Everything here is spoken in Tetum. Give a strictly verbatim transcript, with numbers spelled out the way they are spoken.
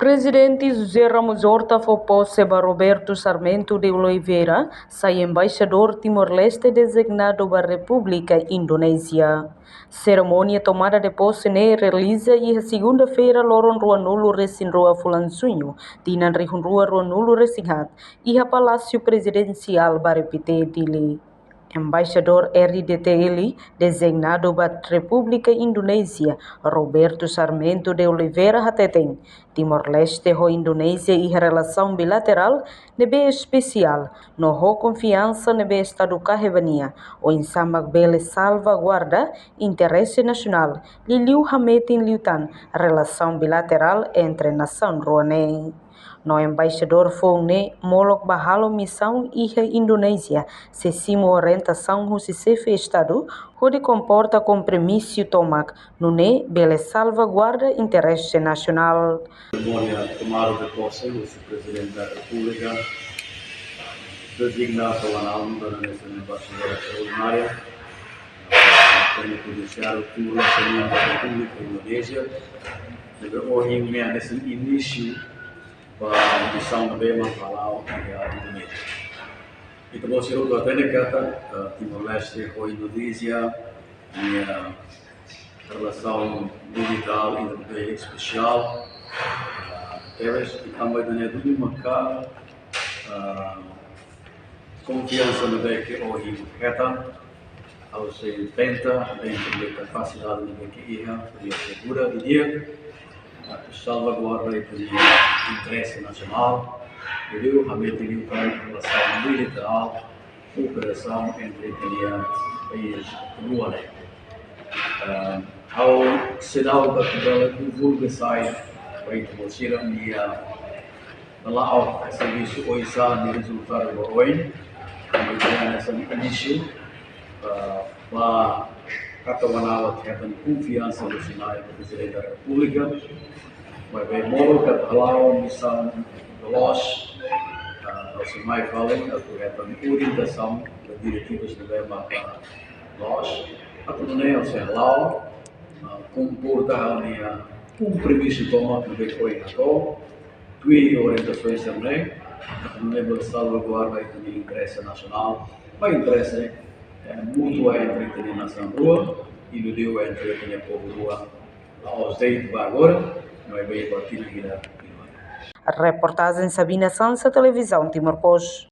Prezidente José Ramos Horta fó pose ba Roberto Sarmento de Oliveira sai embaixadór Timor-Leste dezignadu ba Repúblika Indonézia. Serimónia tomada de pose ne'e realiza iha segunda-feira, loron ruanulu resin rua fulan Juñu, tinan rihun rua ruanulu resin haat, iha Palásiu Prezidensiál Bairru Pité, Dili. Embaixadór R D T L dezignadu ba Repúblika Indonézia, Roberto Sarmento de Oliveira, hateten, Timor-Leste ho Indonézia iha relasaun bilaterál ne'ebé espesiál, no ho konfiansa ne'ebé Estadu kaer ba nia, oinsá mak bele salvaguarda interese nasionál, liuliu hametin liután relasaun bilaterál entre nasaun rua ne'e. No embaixadór foun ne'e molok ba halo misaun iha Indonézia, sei simu orientasaun husi xefe Estadu, hodi komporta kompromisu tomak, nune'e bele salvaguarda interese nasionál. Serimónia tomada de pose husi Prezidente da Repúblika, dezignadu Tuan Alun Dona Nelson, embaixadora extraordinária, plenipotensiáriu tuir Relasaun Bilaterál Repúblika Indonézia, ne'ebé ohin ne'e hanesan inísiu ba misaun ne'ebé mak hala'o iha Indonézia. Ita-boot sira hotu hatene katak, eh, Timor-Leste ho Indonézia nia relasaun bilaterál ne'ebé espesiál, eh, tebes, i tanba ida-ne'e duni maka, eh, konfiansa ne'ebé ke ohin hetan, ha'u sei tenta, dentru de kapasidade ne'ebé ke iha, hodi asegura didi'ak atu salvaguarda ita-nia interese nasionál, liuliu hametin liután relasaun bilaterál, kooperasaun entre ita-nia país rua ne'e. Ah, ha'u sei halo atu bele divulga sai ba ita-boot sira nia la'o servisu oinsá nia rezultadu ba oin, nia hanesan inísiu, ah, ba katak ita-boot hetan konfiansa husi Prezidente da Repúblika, maibé modo katak hala'o misaun loos, ah, ha'u sei mai fali atu hetan orientasaun ba diretivas ne'ebé maka loos, atu nune'e ha'u sei hala'o, ah, komporta ha'u-nia kompromisu tomak ne'ebé ke ohin hato'o, tuir orientasaun sira-ne'e, atu nune'e bele salvaguarda ita-nia interese nasionál, ba interese, eh, mútua entre ita-nia nasaun rua, i liuliu entre ita-nia povu rua, la'ós de'it ba agora, maibé ba tinan ida. Reportajen Sabina Sansa, Televizaun Timor Post.